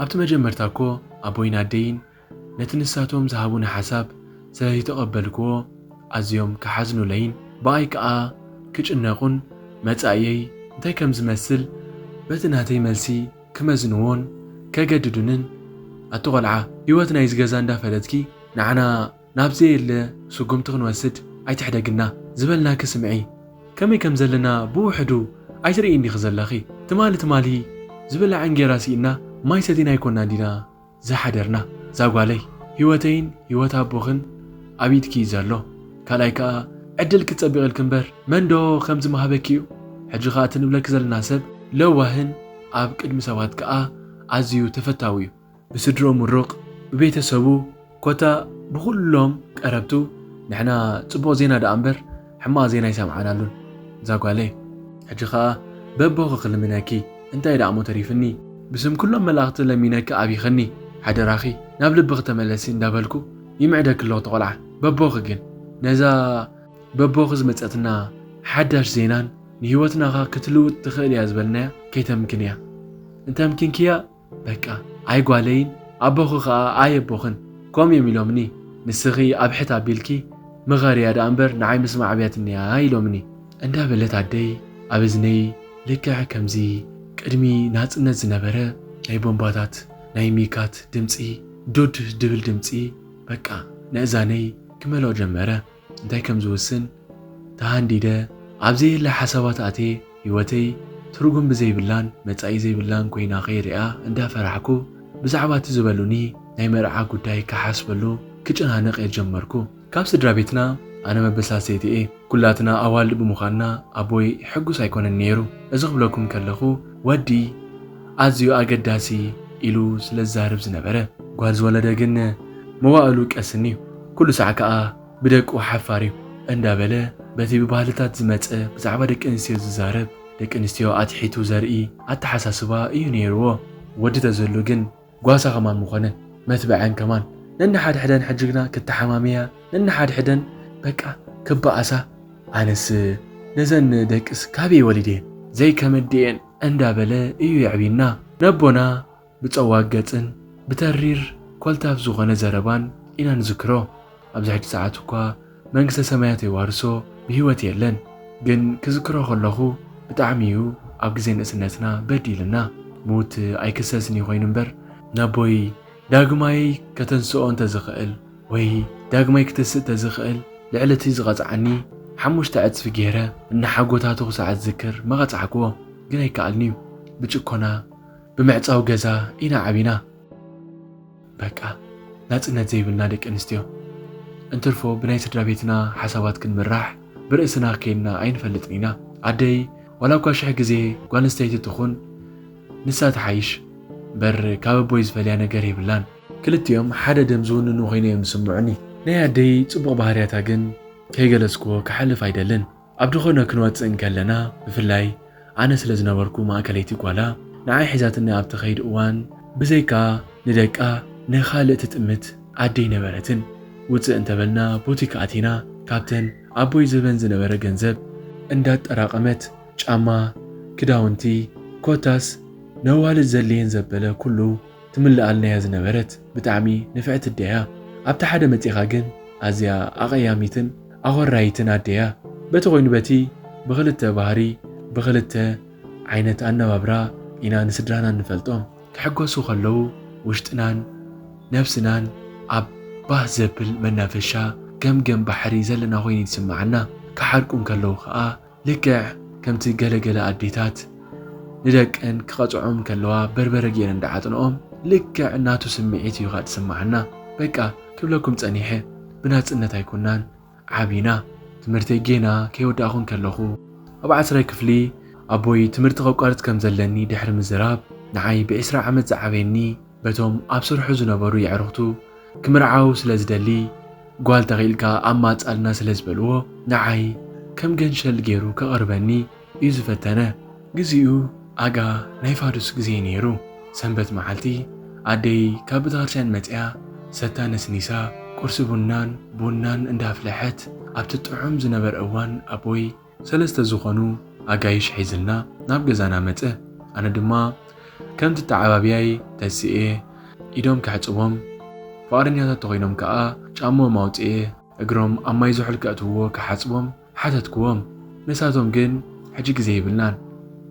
ኣብቲ መጀመርታ እኮ ኣቦይን ኣደይን ነቲ ንሳቶም ዝሃቡኒ ሓሳብ ስለ ዘይተቐበልክዎ ኣዝዮም ክሓዝኑለይን ብኣይ ከኣ ክጭነቑን መጻእየይ እንታይ ከም ዝመስል በቲ ናተይ መልሲ ክመዝንዎን ከገድዱንን ኣቲ ቆልዓ ህይወት ናይዚ ገዛ እንዳፈለጥኪ ንዓና ናብ ዘየለ ስጉምቲ ክንወስድ ኣይትሕደግና ዝበልናኪ ስምዒ። ከመይ ከም ዘለና ብውሕዱ ኣይትርእይን ዲኺ ዘለኺ? ትማሊ ትማሊ ዝብላዕ እንጌራ ስኢና ማይ ሰቲና ኣይኮናን ዲና ዝሓደርና? ዛጓለይ ህይወተይን ህይወት ኣቦኽን ኣብ ኢድኪ እዩ ዘሎ። ካልኣይ ከኣ ዕድል ክትጸብቕ ኢልኪ እምበር መንዶ ከምዚ ምሃበኪ እዩ። ሕጂ ከኣ እቲ ንብለኪ ዘለና ሰብ ለዋህን ኣብ ቅድሚ ሰባት ከኣ ኣዝዩ ተፈታዊ እዩ። ብስድሮ ምሩቕ፣ ብቤተሰቡ ኮታ ብኹሎም ቀረብቱ ንሕና ጽቡቕ ዜና ደኣ እምበር ሕማቕ ዜና ኣይሰምዓናሉን። እዛ ጓለይ ሕጂ ኸኣ በቦኺ ክልምነኪ እንታይ ደኣ እሞ ተሪፍኒ? ብስም ኩሎም መላእኽቲ ለሚነኪ ኣብይኸኒ ሓደራኺ ናብ ልብኺ ተመለሲ እንዳበልኩ ይምዕደኪ ኣለኹ ተቖልዓ። በቦኺ ግን ነዛ በቦኺ ዝመጸትና ሓዳሽ ዜናን ንህይወትና ኸኣ ክትልውጥ ትኽእል እያ ዝበልናያ ከይተምክንያ። እንተምኪንክያ በቃ ኣይ ጓለይን ኣቦኺ ኸኣ ኣይ ኣቦኽን ከምኡ እዮም ኢሎምኒ። ንስኺ ኣብ ሕት ኣቢልኪ ምኸርያ ደኣ እምበር ንዓይ ምስማዕ ኣብያትንያ ኢሎምኒ። እንዳበለት ኣደይ ኣብ እዝነይ ልክዕ ከምዚ ቅድሚ ናጽነት ዝነበረ ናይ ቦምባታት ናይ ሚካት ድምጺ ዱድ ድብል ድምጺ በቃ ነእዛነይ ክመልኦ ጀመረ። እንታይ ከም ዝውስን ተሃንዲደ ኣብ ዘየለ ሓሳባት ኣትየ ህይወተይ ትርጉም ብዘይብላን መጻኢ ዘይብላን ኮይና ከይርእያ እንዳፈራሕኩ ብዛዕባ እቲ ዝበሉኒ ናይ መርዓ ጉዳይ ክሓስበሉ ክጨናነቕ እየ ጀመርኩ። ካብ ስድራ ቤትና ኣነ መበል ሳልሰይቲ እየ። ኩላትና ኣዋልድ ብምዃንና ኣቦይ ሕጉስ ኣይኮነን ነይሩ። እዚ ክብለኩም ከለኹ ወዲ ኣዝዩ ኣገዳሲ ኢሉ ስለ ዝዛረብ ዝነበረ ጓል ዝወለደ ግን መዋእሉ ቀስን እዩ። ኩሉ ሳዕ ከኣ ብደቁ ሓፋር እዩ እንዳበለ በቲ ብባህልታት ዝመጸ ብዛዕባ ደቂ ኣንስትዮ ዝዛረብ ደቂ ኣንስትዮ ኣትሒቱ ዘርኢ ኣተሓሳስባ እዩ ነይርዎ። ወዲ ተዝህሉ ግን ጓሳ ከማን ምኾነ መትበዐን ከማን ነንሓድሕደን ሕጂ ግና ክተሓማምያ ነንሓድሕደን በቃ ክበኣሳ ኣነስ ነዘን ደቅስ ካበይ ወሊደን ዘይከመድየን እንዳበለ እዩ የዕብና። ነቦና ብጸዋግ ገጽን ብተሪር ኮልታፍ ዝኾነ ዘረባን ኢና ንዝክሮ። ኣብዚ ሕጂ ሰዓት እኳ መንግስተ ሰማያት የዋርሶ ብህይወት የለን። ግን ክዝክሮ ከለኹ ብጣዕሚ እዩ ኣብ ግዜ ንእስነትና በዲልና። ምዉት ኣይክሰስን እዩ ኮይኑ እምበር ነቦይ ዳግማይ ከተንስኦ እንተዝኽእል ወይ ዳግማይ ክትስእ እንተዝኽእል ልዕሊ እቲ ዝቐጽዓኒ ሓሙሽተ ዕጽፊ ገይረ እናሓጎታተኹ ሰዓት ዝዝክር መቐጻዕክዎ። ግን ኣይከኣልን'ዩ። ብጭኮና ብምዕጻው ገዛ ኢና ዓቢና። በቃ ናጽነት ዘይብልና ደቂ ኣንስትዮ። እንትርፎ ብናይ ስድራ ቤትና ሓሳባት ክንምራሕ ብርእስና ከይድና ኣይንፈልጥን ኢና። ኣደይ ዋላ እኳ ሽሕ ግዜ ጓል ኣንስተይቲ ትኹን ንሳ ትሓይሽ እምበር ካብ ኣቦይ ዝፈልያ ነገር የብላን። ክልቲኦም ሓደ ደም ዝውንኑ ኮይኖም እዮም ዝስምዑኒ። ናይ ኣደይ ጽቡቕ ባህርያታ ግን ከይገለጽክዎ ክሓልፍ ኣይደልን። ኣብ ዝኾነ ክንወጽእ እንከለና ብፍላይ ኣነ ስለ ዝነበርኩ ማእከለይቲ ጓላ ንዓይ ሒዛትኒ ኣብ ትኸይድ እዋን ብዘይካ ንደቃ ንኻልእ ትጥምት ኣደ ኣይነበረትን። ውጽእ እንተበልና ቡቲክ ኣቲና ካብተን ኣቦይ ዝህበን ዝነበረ ገንዘብ እንዳጠራቐመት ጫማ፣ ክዳውንቲ፣ ኮታስ ነዋልድ ዘድልየን ዘበለ ኩሉ ትምልኣልና እያ ዝነበረት። ብጣዕሚ ንፍዕቲ ኣደ እያ። ኣብቲ ሓደ መጺኻ ግን ኣዝያ ኣቐያሚትን ኣኾራይትን ኣደ እያ። በቲ ኮይኑ በቲ ብኽልተ ባህሪ ብኽልተ ዓይነት ኣነባብራ ኢና ንስድራና እንፈልጦም። ክሕጎሱ ከለዉ ውሽጥናን ነብስናን ኣብ ባህ ዘብል መናፈሻ ገምገም ባሕሪ ዘለና ኮይኑ ይስምዓና። ክሓርቁ እንከለዉ ኸኣ ልክዕ ከምቲ ገለገለ ኣዴታት ንደቀን ክቐጽዖም ከለዋ በርበረ ገይረን ደዓጥንኦም ልክዕ ናቱ ስምዒት እዩ ኸኣ ዝስምዓና። በቃ ክብለኩም ጸኒሐ ብናጽነት ኣይኮናን ዓቢና። ትምህርተይ ጌና ከይወዳእኹ እንከለኹ ኣብ ዓስራይ ክፍሊ ኣቦይ ትምህርቲ ከቋርጽ ከም ዘለኒ ድሕሪ ምዝራብ ንዓይ ብዒስራ ዓመት ዝዓበየኒ በቶም ኣብ ስርሑ ዝነበሩ የዕሩኽቱ ክምርዓው ስለ ዝደሊ ጓል ተኺእልካ ኣማጻልና ስለ ዝበልዎ ንዓይ ከም ገንሸል ገይሩ ከቕርበኒ እዩ ዝፈተነ። ግዚኡ ኣጋ ናይ ፋዱስ ግዜ ነይሩ። ሰንበት መዓልቲ ኣደይ ካብ ቤተክርስትያን መጺኣ ሰታ ነስኒሳ ቁርሲ ቡናን ቡናን እንዳፍለሐት ኣብቲ ጥዑም ዝነበረ እዋን ኣቦይ ሰለስተ ዝኾኑ ኣጋይሽ ሒዝልና ናብ ገዛና መጸ። ኣነ ድማ ከምቲ ተዓባብያይ ተስኤ ኢዶም ከሕጽቦም፣ ፍቓደኛታት ተኾይኖም ከኣ ጫምኦም ኣውጽኤ እግሮም ኣብ ማይ ዝሑል ከእትውዎ ክሓጽቦም ሓተትክዎም። ንሳቶም ግን፣ "ሕጂ ግዜ የብልናን፣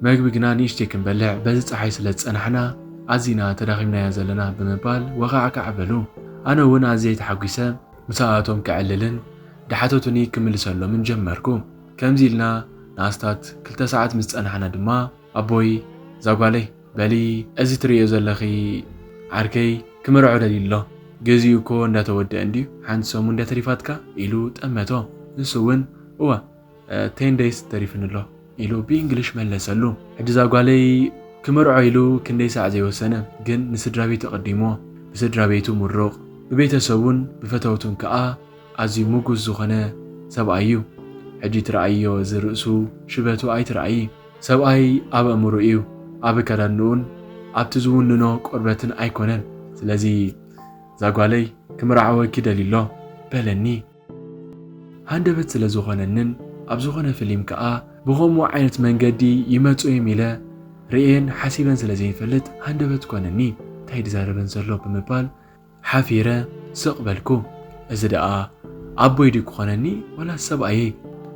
መግቢ ግና ንእሽተይ ክንበልዕ፣ በዚ ጸሓይ ስለ ዝጸናሕና ኣዚና ተዳኺምናዮ ዘለና" ብምባል ወኻዕካዕ በሉ። ኣነ እውን ኣዝየ ተሓጒሰ ምሳኣቶም ከዕልልን ድሓተቱኒ ክምልሰሎምን ጀመርኩ። ከምዚ ኢልና ንኣስታት ክልተ ሰዓት ምስ ጸናሕና ድማ ኣቦይ፣ "እዛ ጓለይ፣ በሊ፣ እዚ ትርእዮ ዘለኺ ዓርከይ ክምርዖ ደልዩ ኣሎ። ግዚኡ እኮ እንዳተወደአ እንድዩ፣ ሓንቲ ሰሙን እንድያ ተሪፋትካ?" ኢሉ ጠመቶ። ንሱ እውን፣ "እወ፣ እ፣ ቴን ደይስ ተሪፍኒ ኣሎ" ኢሉ ብእንግሊሽ መለሰሉ። ሕጂ እዛ ጓለይ ክምርዖ ኢሉ ክንደይ ሳዕ ዘይወሰነ፣ ግን ንስድራ ቤቱ ኣቐዲምዎ። ብስድራ ቤቱ ምሩቕ፣ ብቤተሰቡን ብፈተውቱን ከኣ ኣዝዩ ምጉስ ዝኾነ ሰብኣይ እዩ። ሕጂ ትረኣይዮ፣ እዚ ርእሱ ሽበቱ ኣይትረኣዪ። ሰብኣይ ኣብ ኣእምሮ እዩ፣ ኣብ ኣከዳድንኡን ኣብቲ ዝውንኖ ቆርበትን ኣይኮነን። ስለዚ፣ "እዛ ጓለይ ክምርዓወኪ ደልዩ ኣሎ" በለኒ። ሃንደበት ስለ ዝኾነንን ኣብ ዝኾነ ፊልም ከኣ ብኸምኡ ዓይነት መንገዲ ይመጹ እዮም ኢለ ርእየን ሓሲበን ስለ ዘይፈልጥ ሃንደበት ኮነኒ። "እንታይ ድዛረበን ዘሎ?" ብምባል ሓፊረ ስቕ በልኩ። "እዚ ደኣ ኣቦይ ድዩ ክኾነኒ ዋላስ ሰብኣየይ?"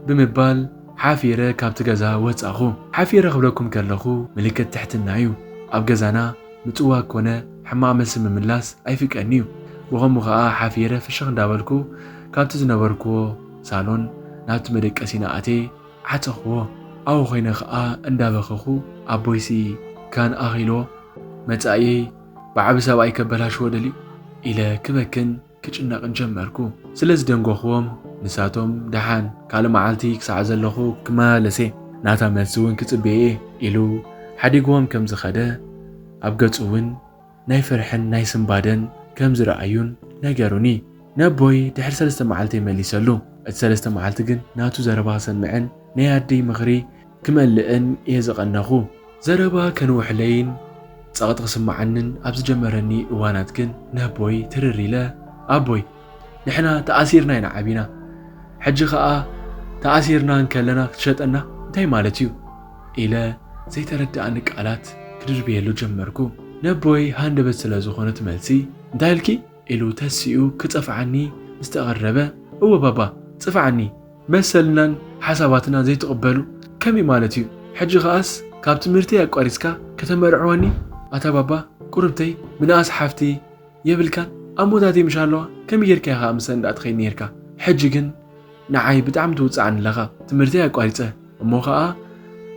ብምባል ሓፊረ ካብቲ ገዛ ወጻኹ። ሓፊረ ክብለኩም ከለኹ ምልክት ትሕትና እዩ። ኣብ ገዛና ምጽዋግ ኮነ ሕማቕ መልሲ ምምላስ ኣይፍቀድን እዩ። ብኸምኡ ኸኣ ሓፊረ ፍሽኽ እንዳበልኩ ካብቲ ዝነበርኩዎ ሳሎን ናብቲ መደቀሲና ኣትየ ዓጸኽዎ። ኣብኡ ኾይነ ኸኣ እንዳበኸኹ፣ "ኣቦይሲ ካን ኣኺልዎ፣ መጻኢየይ ብዓቢ ሰብኣይ ከበላሽዎ ደልዩ?" ኢለ ክበክን ክጭነቕን ጀመርኩ። ስለ ዝደንጎኽዎም፣ ንሳቶም፣ "ደሓን፣ ካልእ መዓልቲ ክሳዕ ዘለኹ ክመላለስ እየ፣ ናታ መልሲ እውን ክጽበ እየ" ኢሉ ሓዲግዎም ከም ዝኸደ፣ ኣብ ገጹ እውን ናይ ፍርሕን ናይ ስንባደን ከም ዝረኣዩን ነገሩኒ። ነቦይ ድሕሪ ሰለስተ መዓልቲ መሊሰሉ። እቲ ሰለስተ መዓልቲ ግን ናቱ ዘረባ ክሰምዕን ናይ ኣደይ ምኽሪ ክመልእን እየ ዝቐነኹ። ዘረባ ከንውሕለይን ጸቕጢ ክስምዓንን ኣብ ዝጀመረኒ እዋናት ግን ነቦይ ትርር ኢለ፣ "ኣቦይ፣ ንሕና ተኣሲርና ኢና ዓቢና፣ ሕጂ ኸኣ ተኣሲርና እንከለና ክትሸጠና እንታይ ማለት እዩ?" ኢለ ዘይተረድኣኒ ቃላት ክድርብየሉ ጀመርኩ። ነቦይ ሃንደበት ስለ ዝኾነት መልሲ፣ "እንታይ ኢልኪ?" ኢሉ ተሲኡ ክጸፍዓኒ ምስ ተቐረበ፣ "እወ ባባ፣ ጽፍዓኒ፣ መሰልናን ሓሳባትናን ዘይትቕበሉ ከመይ ማለት እዩ? ሕጂ ኸኣስ ካብ ትምህርተይ ኣቋሪጽካ ከተመርዕወኒ? ኣታ ባባ፣ ቁርብተይ፣ ምንኣስ ሓፍቲ የብልካን? ኣሞታተይ ምሽ ኣለዋ፣ ከመይ ጌርካ ኢኻ ምሰን ደኣ ትኸይድ ኔርካ? ሕጂ ግን ንዓይ ብጣዕሚ ትውጽዓኒ ኣለኻ። ትምህርተይ ኣቋሪጸ፣ እሞ ኸኣ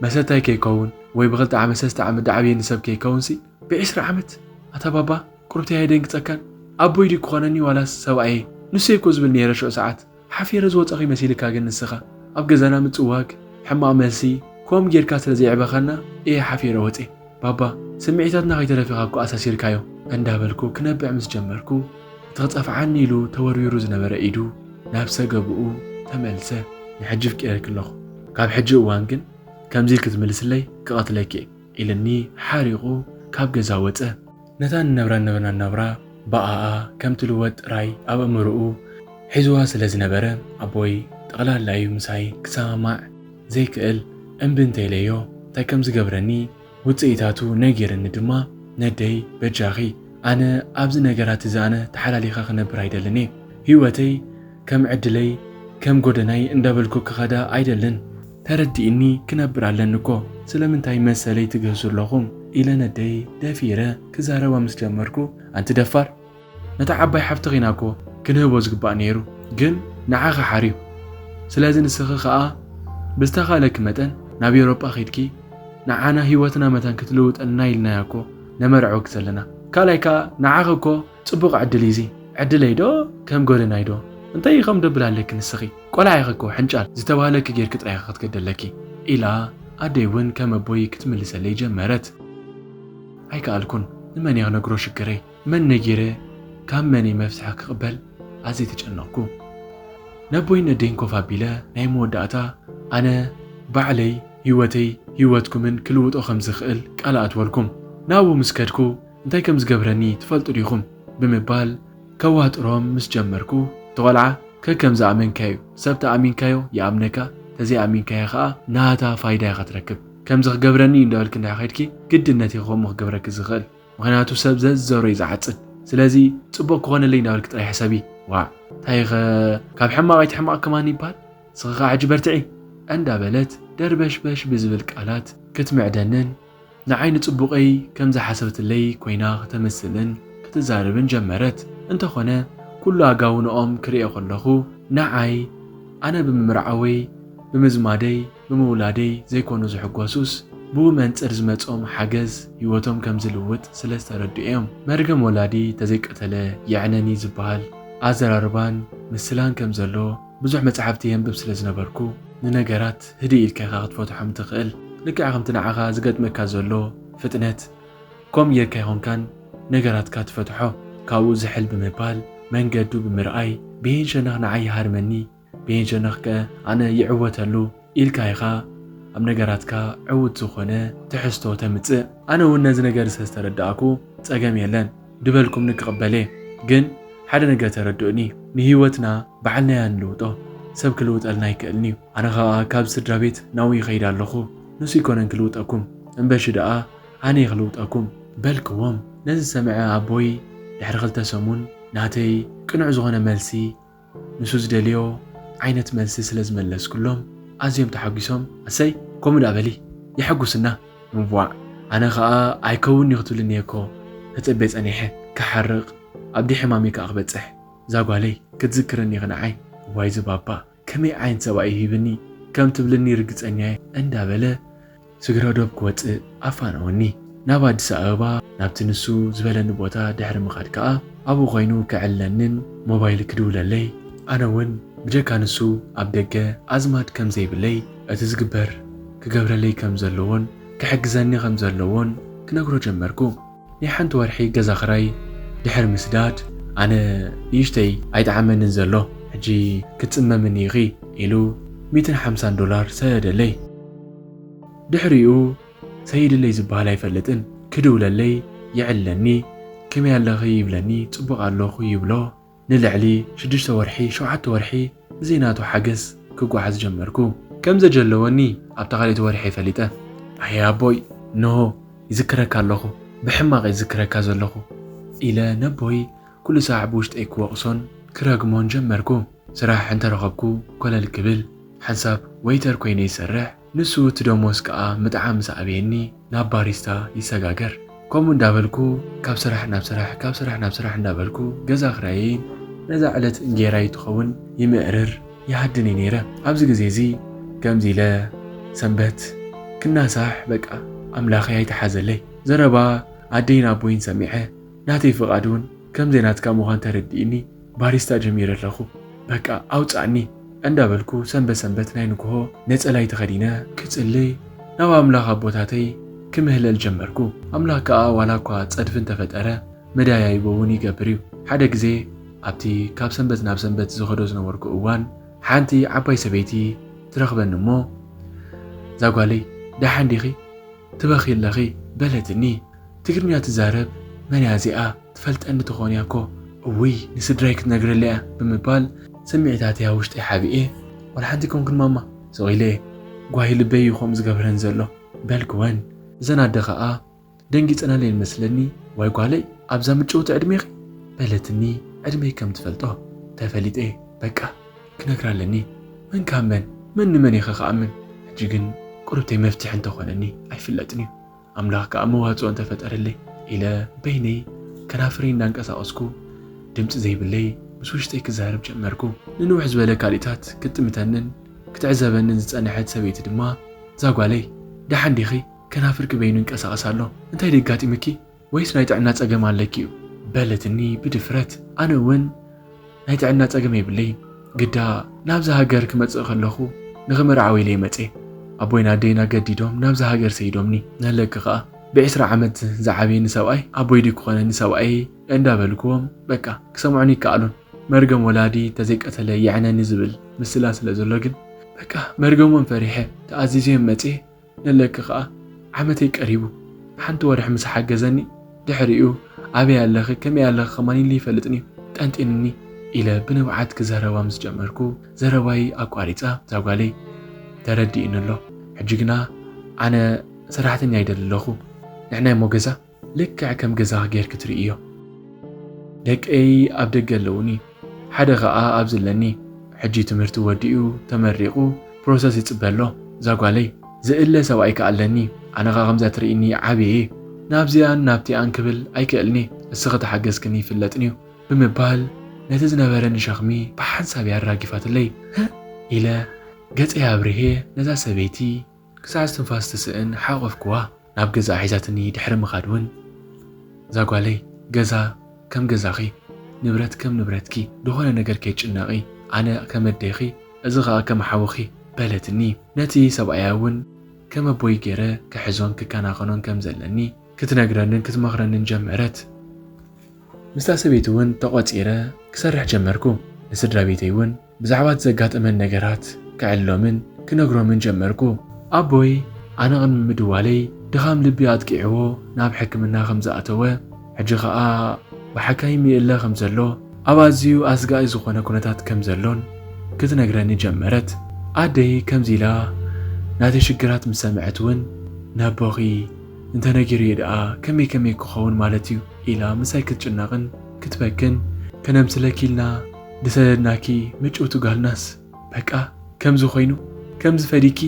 መሰታይ ከይከውን ወይ ብኽልተ ዓመት ሰለስተ ዓመት ደዓብየኒ ሰብ ከይከውንሲ ብዒስራ ዓመት? ኣታ ባባ፣ ቁርብተይ ኣይደንግጸካን? ኣቦይ ድዩ ክኾነኒ ዋላስ ሰብኣየይ? ንሱ እኮ ዝብል ነይረ ሽዑ ሰዓት። ሓፊረ ዝወጸኺ መሲልካ ግን ንስኻ። ኣብ ገዛና ምጽዋግ፣ ሕማቕ መልሲ፣ ከምኡ ጌርካ ስለ ዘየዕበኻና እየ ሓፊረ ወጼ። ባባ፣ ስምዒታትና ከይተረፊኻ እኮ ኣሳሲርካዮ" እንዳበልኩ ክነብዕ ምስ ጀመርኩ፣ እቲ ክጸፍዓኒ ኢሉ ተወርዊሩ ዝነበረ ኢዱ ናብ ሰገብኡ ተመልሰ። "ንሕጂ ኣፍቂረኪ ኣለኹ። ካብ ሕጂ እዋን ግን ከምዚ ኢልኪ ትምልስለይ ክቐትለኪ እየ" ኢልኒ ሓሪቑ ካብ ገዛ ወጸ። ነታ ንነብራ ነበርና ናብራ ብኣኣ ከም ትልወጥ ጥራይ ኣብ ኣእምሮኡ ሒዝዋ ስለ ዝነበረ፣ ኣቦይ ጠቕላላ እዩ ምሳይ ክሰማማዕ ዘይክእል። እምቢ እንተኢለዮ እንታይ ከም ዝገብረኒ ውጽኢታቱ ነጊርኒ ድማ፣ "ነደይ በጃኺ፣ ኣነ ኣብዚ ነገራት እዚ ኣነ ተሓላሊኻ ክነብር ኣይደልን እየ። ህይወተይ ከም ዕድለይ፣ ከም ጎደናይ እንዳበልኩ ክኸዳ ኣይደልን። ተረዲእኒ፣ ክነብር ኣለኒ እኮ። ስለምንታይ መሰለይ ትግህሱ ኣለኹም?" ኢለ ነደይ ደፊረ ክዛረባ ምስ ጀመርኩ፣ "ኣንቲ ደፋር፣ ነታ ዓባይ ሓፍቲ ኺና እኮ ክንህቦ ዝግባእ ነይሩ፣ ግን ንዓኺ ሓርዩ። ስለዚ ንስኺ ኸኣ ብዝተኻእለኪ መጠን ናብ ኤውሮጳ ኺድኪ፣ ንዓና ህይወትና መታን ክትልውጠልና ኢልናያ እኮ ነመርዕወኪ ዘለና። ካልኣይ ከኣ ንዓኺ እኮ ጽቡቕ ዕድል እዩ እዚ። ዕድለይ ዶ ከም ጎደናይ ዶ? እንታይ ከም ደብል ኣለኪ ንስኺ? ቆልዓ ኢኺ እኮ፣ ሕንጫል፣ ዝተባህለኪ ጌርኪ ጥራይ ኢኺ ክትገዲ ኣለኪ" ኢላ ኣደይ እውን ከም ኣቦይ ክትምልሰለይ ጀመረት። ኣይከኣልኩን። ንመን እየ ክነግሮ ሽግረይ? መን ነጊረ ካብ መን እየ መፍትሒ ክቕበል? ኣዝየ ተጨነቕኩ። ነቦይን ነደይን ኮፍ ኣቢለ ናይ መወዳእታ ኣነ ባዕለይ ህይወተይ ህይወትኩምን ክልውጦ ከም ዝኽእል ቃል ኣትወልኩም። ናብኡ ምስ ከድኩ እንታይ ከም ዝገብረኒ ትፈልጡ ዲኹም? ብምባል ከዋጥሮም ምስ ጀመርኩ፣ እቲ ቖልዓ ከከም ዝኣመንካዮ፣ ሰብ ተኣሚንካዮ ይኣምነካ፣ ተዘይኣሚንካዮ ኸኣ ናታ ፋይዳ ኢኻ ትረክብ። ከምዚ ክገብረኒ እዩ እንዳበልክ እንድሕር ከይድኪ፣ ግድነት እዩ ከምኡ ክገብረኪ ዝኽእል። ምኽንያቱ ሰብ ዘዝዘሮ እዩ ዝዓጽድ። ስለዚ ጽቡቕ ክኾነለይ እንዳበልክ ጥራይ ሕሰቢ። ዋዕ፣ እንታይኸ ካብ ሕማቕ ኣይትሕማቕ ከማን ይበሃል። ንስኺ ኸኣ ሕጂ በርትዒ እንዳበለት ደርበሽበሽ ብዝብል ቃላት ክትምዕደንን ንዓይ ንጽቡቐይ ከም ዝሓሰበትለይ ኮይና ከተምስልን ክትዛረብን ጀመረት። እንተኾነ ኩሉ ኣጋውንኦም ክርእዮ ከለኹ ንዓይ ኣነ ብምምርዓወይ፣ ብምዝማደይ፣ ብምውላደይ ዘይኮኑ ዝሕጎሱስ ብኡ መንጽር ዝመጾም ሓገዝ ህይወቶም ከም ዝልውጥ ስለ ዝተረድኡ እዮም። መርገም ወላዲ ተዘይቀተለ የዕነኒ ዝበሃል ኣዘራርባን ምስላን ከም ዘሎ ብዙሕ መጻሕፍቲ የንብብ ስለ ዝነበርኩ፣ ንነገራት ህድእ ኢልካ ኢኻ ክትፈትሖም ትኽእል። ልክዕ ከምቲ ንዓኻ ዝገጥመካ ዘሎ ፍጥነት፣ ከምኡ ጌርካ ኣይኮንካን ነገራትካ ትፈትሖ። ካብኡ ዝሕል ብምባል፣ መንገዱ ብምርኣይ፣ ብሄን ሸነኽ ንዓይ ይሃርመኒ፣ ብሄን ሸነኽ ከ ኣነ ይዕወተሉ ኢልካ ኢኻ ኣብ ነገራትካ ዕዉት ዝኾነ ትሕዝቶ ተምጽእ። ኣነ እውን ነዚ ነገር ስለ ዝተረዳእኩ ጸገም የለን ድበልኩምኒ ክቕበል እየ። ግን ሓደ ነገር ተረድኡኒ፣ ንህይወትና ባዕልናያ ንልውጦ፣ ሰብ ክልውጠልና ኣይክእልን እዩ። ኣነ ኸኣ ካብ ስድራ ቤት ናብኡ ይኸይድ ኣለኹ፣ ንሱ ኣይኮነን ክልውጠኩም፣ እምበሺ ደኣ ኣነ እየ ክልውጠኩም በልክዎም። ነዚ ዝሰምዐ ኣቦይ ድሕሪ ክልተ ሰሙን ናተይ ቅኑዕ ዝኾነ መልሲ፣ ንሱ ዝደልዮ ዓይነት መልሲ ስለ ዝመለስኩሎም ኣዝዮም ተሓጒሶም፣ "እሰይ፣ ከምኡ ደኣ በሊ፣ የሐጉስና!" እዋእ፣ ኣነ ኸኣ "ኣይከውን'ዩ ክትብልኒ እየ እኮ ተጸብየ ጸኒሐ፣ ክሓርቕ፣ ኣብዲ ሕማመይ ከኣ ክበጽሕ፣ እዛ ጓለይ ክትዝክረኒ ኢኺ ንዓይ!" "እዋይ እዚ ባባ፣ ከመይ ዓይነት ሰብኣይ እዩ ሂብኒ?" ከም ትብልኒ ርግጸኛ እየ እንዳበለ ስግረ ዶብ ክወጽእ ኣፋነወኒ። ናብ ኣዲስ ኣበባ ናብቲ ንሱ ዝበለኒ ቦታ ድሕሪ ምኻድ ከኣ ኣብኡ ኮይኑ ክዕልለንን ሞባይል ክድውለለይ፣ ኣነ እውን ብጀካ ንሱ ኣብ ደገ ኣዝማድ ከም ዘይብለይ፣ እቲ ዝግበር ክገብረለይ ከም ዘለዎን ክሕግዘኒ ከም ዘለዎን ክነግሮ ጀመርኩ። ናይ ሓንቲ ወርሒ ገዛ ክራይ ድሕሪ ምስዳድ፣ ኣነ ንእሽተይ ኣይጠዓመንን ዘሎ፣ ሕጂ ክትጽመምኒ ኢኺ ኢሉ ሚእትን ሓምሳን ዶላር ሰደደለይ። ድሕሪኡ ሰይድለይ ዝበሃል ኣይፈልጥን፣ ክድውለለይ ይዕለኒ፣ ከመይ ኣለኺ ይብለኒ፣ ጽቡቕ ኣለኹ ይብሎ። ንልዕሊ ሽዱሽተ ወርሒ፣ ሸውዓተ ወርሒ ብዘይ ናቱ ሓገዝ ክጓዓዝ ጀመርኩ። ከም ዘጀለወኒ ኣብታ ካልኣይቲ ወርሒ ፈሊጠ። ኣየ ኣቦይ፣ እንሆ ይዝክረካ ኣለኹ፣ ብሕማቕ እየ ዝዝክረካ ዘለኹ ኢለ ነቦይ ኩሉ ሳዕ ብውሽጠይ ክወቕሶን ክረግሞን ጀመርኩ። ስራሕ እንተረኸብኩ ኮለል ክብል፣ ሓንሳብ ወይተር ኮይነ ይሰርሕ፣ ንሱ እቲ ደሞዝ ከኣ ምጥዓም ምስ ኣበየኒ ናብ ባሪስታ ይሰጋገር። ከምኡ እንዳበልኩ ካብ ስራሕ ናብ ስራሕ፣ ካብ ስራሕ ናብ ስራሕ እንዳበልኩ ገዛ ክራየይን ነዛ ዕለት እንጌራይ ትኸውን ይምእርር ይሃድን እየ ነይረ። ኣብዚ ግዜ እዚ ከምዚ ኢለ ሰንበት ክናሳሕ በቃ ኣምላኸይ ኣይተሓዘለይ። ዘረባ ኣደይን ኣቦይን ሰሚዐ ናተይ ፍቓድ እውን ከም ዘይናትካ ምዃን ተረዲእኒ ባሪስታ ጀሚረ ኣለኹ። በቃ ኣውጻእኒ እንዳበልኩ ሰንበት ሰንበት ናይ ንግሆ ነጸላይ ተኸዲነ ክጽልይ ናብ ኣምላኽ ኣቦታተይ ክምህለል ጀመርኩ። ኣምላኽ ከኣ ዋላ እኳ ጸድፊ እንተፈጠረ መዳያይቦ እውን ይገብር እዩ። ሓደ ግዜ ኣብቲ ካብ ሰንበት ናብ ሰንበት ዝኸዶ ዝነበርኩ እዋን ሓንቲ ዓባይ ሰበይቲ ትረኽበኒ እሞ፣ "እዛ ጓለይ ደሓን ዲኺ? ትበኺ ኣለኺ?" በለትኒ። "ትግርኛ ትዛረብ መን እያ እዚኣ? ትፈልጠኒ ትኾን እያ እኮ። እውይ ንስድራይ ክትነግረለይ እያ" ብምባል ስምዒታተይ ኣብ ውሽጠይ ሓቢኤ፣ "ዋላ ሓንቲ ኣይኮንኩን ማማ፣ ስቕ ኢለ እየ። ጓሂ ልበይ እዩ ከምኡ ዝገብረኒ ዘሎ" በልክወን። እዘን ኣደ ኸኣ ደንጊጸናለይ መስለኒ፣ "ዋይ ጓለይ፣ ኣብዛ ምጭውቲ ዕድሜኺ?" በለትኒ። ዕድመይ ከም ትፈልጦ ተፈሊጠ። በቃ ክነግራ ኣለኒ። መን ካብ መን? መን ንመን ኢኸ ክኣምን? ሕጂ ግን ቁርብተይ መፍትሒ እንተኾነኒ ኣይፍለጥን እዩ። ኣምላኽ ከኣ መዋጽኦ እንተፈጠረለይ ኢለ በይነይ ከናፍረይ እንዳንቀሳቐስኩ ድምጺ ዘይብለይ ምስ ውሽጠይ ክዛረብ ጀመርኩ። ንንውሕ ዝበለ ካልኢታት ክትጥምተንን ክትዕዘበንን ዝጸንሐት ሰበይቲ ድማ፣ "እዛ ጓለይ፣ ደሓን ዲኺ? ከናፍርኪ በይኑ ይንቀሳቐስ ኣሎ። እንታይ ደጋጢምኪ? ወይስ ናይ ጥዕና ጸገም ኣለኪ እዩ?" በለትኒ ብድፍረት። ኣነ እውን ናይ ጥዕና ጸገም የብለይን። ግዳ ናብዚ ሃገር ክመጽእ ከለኹ ንኽምርዓው ኢለ እየ መጽየ። ኣቦይን ኣደይን ኣገዲዶም ናብዚ ሃገር ሰይዶምኒ። ነለኪ ከኣ ብዕስራ ዓመት ዝዓበየኒ ሰብኣይ ኣቦይ ድዩ ክኾነኒ ሰብኣየይ እንዳበልክዎም በቃ ክሰምዑኒ ይከኣሉን። መርገም ወላዲ ተዘይቀተለ የዕነኒ ዝብል ምስላ ስለ ዘሎ ግን በቃ መርገሞም ፈሪሐ ተኣዚዘዮም መጽየ። ነለኪ ከኣ ዓመተይ ቀሪቡ። ሓንቲ ወርሒ ምስ ሓገዘኒ ድሕሪኡ ኣበይ ኣለኺ ከመይ ኣለኺ ከማን ኢሉ ይፈልጥን እዩ። ጠንጢንኒ ኢለ ብንብዓት ክዛረባ ምስ ጀመርኩ ዘረባይ ኣቋሪጻ እዛ ጓለይ። ተረዲእኒ ኣሎ። ሕጂ ግና ኣነ ሰራሕተኛ ኣይደሊ ኣለኹ። ንሕናይ እሞ ገዛ ልክዕ ከም ገዛ ጌርኪ ትርእዮ። ደቀይ ኣብ ደገ ኣለዉኒ፣ ሓደ ኸኣ ኣብዚ ኣለኒ። ሕጂ ትምህርቲ ወዲኡ ተመሪቑ ፕሮሰስ ይጽበ ኣሎ። ዛጓለይ ዝእለ ሰብኣይ ከኣ ኣለኒ። ኣነ ኸኣ ከምዛ ትርእኒ ዓብየ እየ። ናብዚኣን ናብቲኣን ክብል ኣይክእልኒ። እስኺ ተሓገዝክኒ ይፍለጥንዩ ብምባል ነቲ ዝነበረኒ ሸኽሚ ብሓንሳብ እያ ኣራጊፋትለይ። ህእ ኢለ ገጸይ ኣብርሄ ነዛ ሰበይቲ ክሳዕ እስትንፋስ ትስእን ሓቆፍክዋ። ናብ ገዛ ሒዛትኒ ድሕሪ ምኻድ እውን፣ "ዛጓለይ፣ ገዛ ከም ገዛኺ፣ ንብረት ከም ንብረትኪ፣ ዝኾነ ነገር ከይትጭነቒ፣ ኣነ ከም ኣዴኺ፣ እዚ ኸኣ ከም ሓውኺ" በለትኒ። ነቲ ሰብኣያ እውን ከም ኣቦይ ገይረ ክሕዞን ክከናኸኖን ከም ዘለኒ ክትነግረንን ክትመኽረንን ጀመረት። ምስታ ሰበይቲ እውን ተቖጺረ ክሰርሕ ጀመርኩ። ንስድራ ቤተይ እውን ብዛዕባ እቲ ዘጋጠመን ነገራት ክዕልሎምን ክነግሮምን ጀመርኩ። ኣቦይ ኣነ ቅድሚ ምድዋለይ ድኻም ልቢ ኣጥቂዕዎ ናብ ሕክምና ከም ዝኣተወ፣ ሕጂ ኸኣ ብሓካይም ይእለ ከም ዘሎ፣ ኣብ ኣዝዩ ኣስጋኢ ዝኾነ ኩነታት ከም ዘሎን ክትነግረኒ ጀመረት። ኣደይ ከምዚ ኢላ ናተይ ሽግራት ምስ ሰምዐት እውን፣ "ነቦኺ እንተነጊሩዮ ደኣ ከመይ ከመይ ክኸውን ማለት እዩ?" ኢላ ምሳይ ክትጭነቕን ክትበክን፣ "ከነምስለኪ ኢልና ዝሰደድናኪ ምጭውቲ ጓልናስ በቃ ከምዚ ኮይኑ፣ ከምዚ ፈዲኪ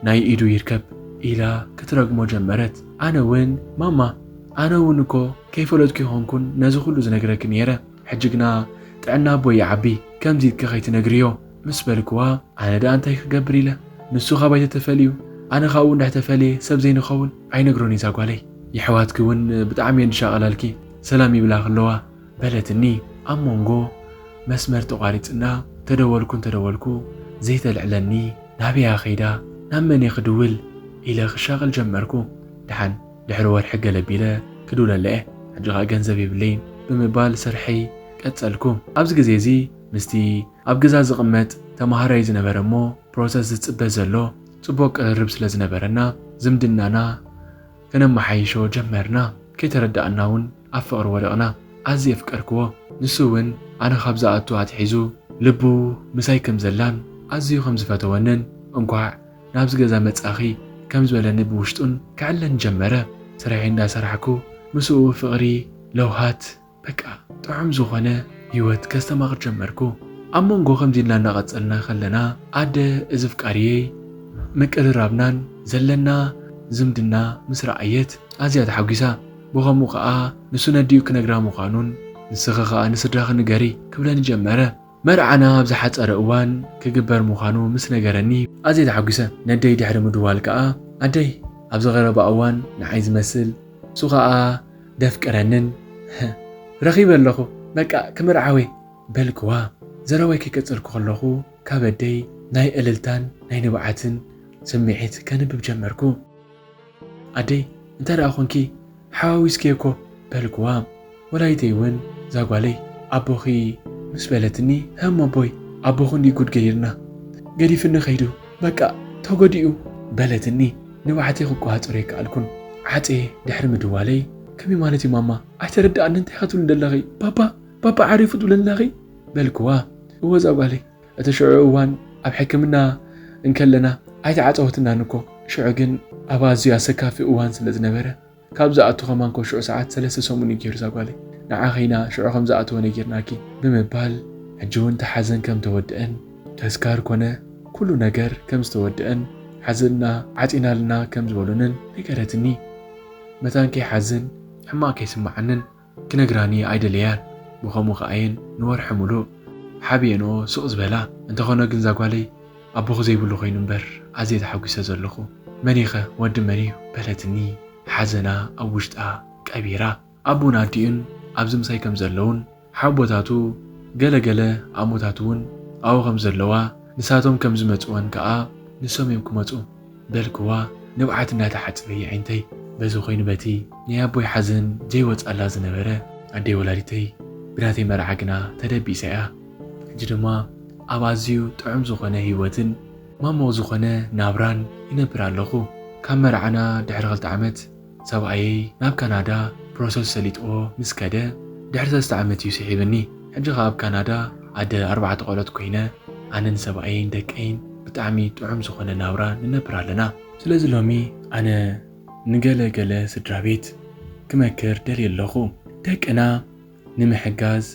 ናይ ኢዱ ይርከብ" ኢላ ክትረግሞ ጀመረት። ኣነ እውን፣ "ማማ፣ ኣነ እውን እኮ ከይፈለጥኩ ይኾንኩን ነዚ ኩሉ ዝነግረኪ ነይረ። ሕጂ ግና ጥዕና ኣቦይ ይዓቢ፣ ከምዚ ኢልኪ ከይትነግርዮ" ምስ በልክዋ፣ ኣነ ደኣ እንታይ ክገብር ኢለ? ንሱ ካባይ ተተፈልዩ፣ ኣነ ካብኡ እንድሕር ተፈልየ ሰብ ዘይንኸውን? ኣይነግሮን እዩ ዛጓለይ። የሕዋትኪ እውን ብጣዕሚ እየን ዝሻቐላልኪ፣ ሰላም ይብላ ከለዋ በለትኒ። ኣብ መንጎ መስመር ተቋሪጽና፣ ተደወልኩ እንተደወልኩ ዘይተልዕለኒ፣ ናበያ ከይዳ፣ ናብ መን እየ ክድውል ኢለ ክሻቐል ጀመርኩ። ደሓን ድሕሪ ወርሒ ገለ ቢለ ክድውለላ እየ፣ ሕጂ ኸኣ ገንዘብ የብለይን ብምባል ስርሐይ ቀጸልኩ። ኣብዚ ግዜ እዚ ምስቲ ኣብ ገዛ ዝቕመጥ ተማሃራይ ዝነበረ እሞ ፕሮሰስ ዝጽበ ዘሎ ጽቡቕ ቅርርብ ስለ ዝነበረና፣ ዝምድናና ከነመሓይሾ ጀመርና። ከይተረዳእና እውን ኣብ ፍቕሪ ወደቕና። ኣዝየ የፍቀርክዎ። ንሱ እውን ኣነ ካብ ዝኣቱ ኣትሒዙ ልቡ ምሳይ ከም ዘላን ኣዝዩ ከም ዝፈተወንን፣ "እንኳዕ ናብዚ ገዛ መጻኺ" ከም ዝበለኒ ብውሽጡን ክዕለኒ ጀመረ። ስርሐይ እንዳሰራሕኩ ምስኡ ፍቕሪ፣ ለውሃት፣ በቃ ጥዑም ዝኾነ ህይወት ከስተማቕር ጀመርኩ። ኣብ መንጎ ከምዚ ኢልና እናቐጸልና ከለና፣ ኣደ እዚ ፍቃሪየይ ምቅርራብናን ዘለና ዝምድና ምስ ረኣየት ኣዝያ ተሓጒሳ። ብኸምኡ ከኣ ንሱ ነዲኡ ክነግራ ምዃኑን፣ "ንስኺ ከኣ ንስድራኺ ንገሪ" ክብለኒ ጀመረ። መርዓና ኣብ ዝሓጸረ እዋን ክግበር ምዃኑ ምስ ነገረኒ ኣዝየ ተሓጒሰ። ነደይ ድሕሪ ምድዋል ከኣ፣ "ኣደይ ኣብዚ ቀረባ እዋን ንዓይ ዝመስል፣ እሱ ከኣ ደፍቅረንን ረኺበ ኣለኹ፣ በቃ ክምርዓወ" በልክዋ። ዘረባይ ከይቀጸልኩ ከለኹ ካብ ኣደይ ናይ እልልታን ናይ ንብዓትን ስምዒት ከንብብ ጀመርኩ። "ኣደይ፣ እንታይ ደኣ ኾንኪ? ሓዋዊስኪ እኮ" በልክዋ። ወላዲተይ እውን፣ "ዛጓለይ፣ ኣቦኺ" ምስ በለትኒ፣ "ህም ኣቦይ፣ ኣቦኹ እንዲ ጉድ ገይርና፣ ገዲፍኒ ከይዱ፣ በቃ ተጎዲኡ" በለትኒ። ንብዓተይ ክቆጻጸሮ ኣይከኣልኩን። ዓጽየ ድሕሪ ምድዋለይ፣ "ከመይ ማለት እዩ ማማ? ኣይተረድኣኒ፣ እንታይ ኢኻ ትብሊ ዘለኺ? ባባ፣ ባባ ዓሪፉ ትብሊ ኣለኺ?" በልክዋ። "እወ ዛጓለይ፣ እቲ ሽዑ እዋን ኣብ ሕክምና እንከለና ኣይተዓጸወትናን እኮ። ሽዑ ግን ኣብ ኣዝዩ ኣሰካፊ እዋን ስለ ዝነበረ፣ ካብ ዝኣቱ ከማን እኮ ሽዑ ሰዓት ሰለስተ ሰሙን እዩ ገይሩ ዛጓለይ። ንዓኺ ኢና ሽዑ ከም ዝኣተወ ነጊርናኪ" ብምባል፣ ሕጂ እውን እቲ ሓዘን ከም ተወድአን፣ ተስካር ኮነ ኩሉ ነገር ከም ዝተወድአን፣ ሓዘንና ዓጺናልና ከም ዝበሉንን ነገረትኒ። መታን ከይሓዝን ሕማቕ ከይስምዓንን ክነግራኒ ኣይደለያን። ብኸምኡ ከኣ እየን ንወርሒ ሙሉእ ሓብየንኦ ስቕ ዝበላ። እንተኾነ ግን ዛጓለይ ኣቦኺ ዘይብሉ ኮይኑ እምበር ኣዝየ ተሓጒሰ ዘለኹ። መን ኢኸ ወዲ መን እዩ በለትኒ ሓዘና ኣብ ውሽጣ ቀቢራ። ኣቦን ኣዲኡን ኣብዚ ምሳይ ከም ዘለዉን ሓቦታቱ ገለ ገለ ኣሞታት እውን ኣብኡ ከም ዘለዋ ንሳቶም ከም ዝመጽወን ከኣ ንሶም እዮም ክመጹ። በልክዋ ንብዓት እንዳተሓጽበ የዒንተይ። በዚ ኮይኑ በቲ ናይ ኣቦይ ሓዘን ዘይወጻላ ዝነበረ ኣደይ ወላዲተይ ብናተይ መርዓ ግና ተደቢሳ እያ። ሕጂ ድማ ኣብ ኣዝዩ ጥዑም ዝኾነ ህይወትን ማሞቕ ዝኾነ ናብራን ይነብር ኣለኹ። ካብ መርዓና ድሕሪ ክልተ ዓመት ሰብኣየይ ናብ ካናዳ ፕሮሰስ ሰሊጥዎ ምስ ከደ ድሕሪ ሰለስተ ዓመት እዩ ስሒብኒ። ሕጂ ኸኣ ኣብ ካናዳ ኣደ ኣርባዕተ ቆልዑት ኮይነ ኣነን ሰብኣየይን ደቀይን ብጣዕሚ ጥዑም ዝኾነ ናብራ ንነብር ኣለና። ስለዚ ሎሚ ኣነ ንገለ ገለ ስድራ ቤት ክመክር ደልየ ኣለኹ። ደቅና ንምሕጋዝ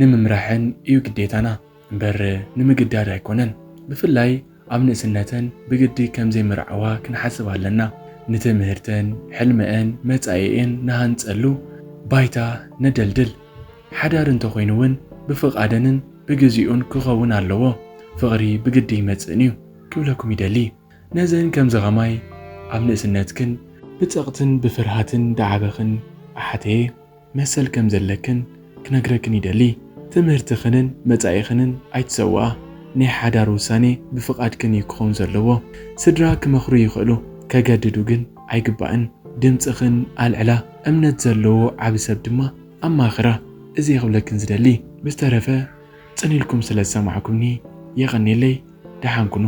ንምምራሕን እዩ ግዴታና እምበር ንምግዳድ ኣይኮነን። ብፍላይ ኣብ ንእስነተን ብግዲ ከም ዘይምርዓዋ ክንሓስብ ኣለና። ንትምህርተን፣ ሕልመአን፣ መጻኢኤን ንሃንጸሉ ባይታ ነደልድል። ሓዳር እንተኾይኑ እውን ብፍቓደንን ብግዚኡን ክኸውን ኣለዎ። ፍቕሪ ብግዲ ይመጽእን እዩ ክብለኩም ይደሊ። ነዘን ከምዚ ኸማይ ኣብ ንእስነትክን ብጸቕትን ብፍርሃትን ደዓበኽን ኣሓተየ መሰል ከም ዘለክን ክነግረክን ይደሊ። ትምህርትኽንን መጻኢኽንን ኣይትሰውኣ። ናይ ሓዳር ውሳኔ ብፍቓድክን እዩ ክኸውን ዘለዎ። ስድራ ክመኽሩ ይኽእሉ፣ ከገድዱ ግን ኣይግባእን። ድምጽኽን ኣልዕላ። እምነት ዘለዎ ዓቢ ሰብ ድማ ኣማኽራ። እዚ ክብለክን ዝደሊ። ብዝተረፈ ጽን ኢልኩም ስለ ዝሰማዕኩምኒ የቐንየለይ። ደሓን ኩኑ።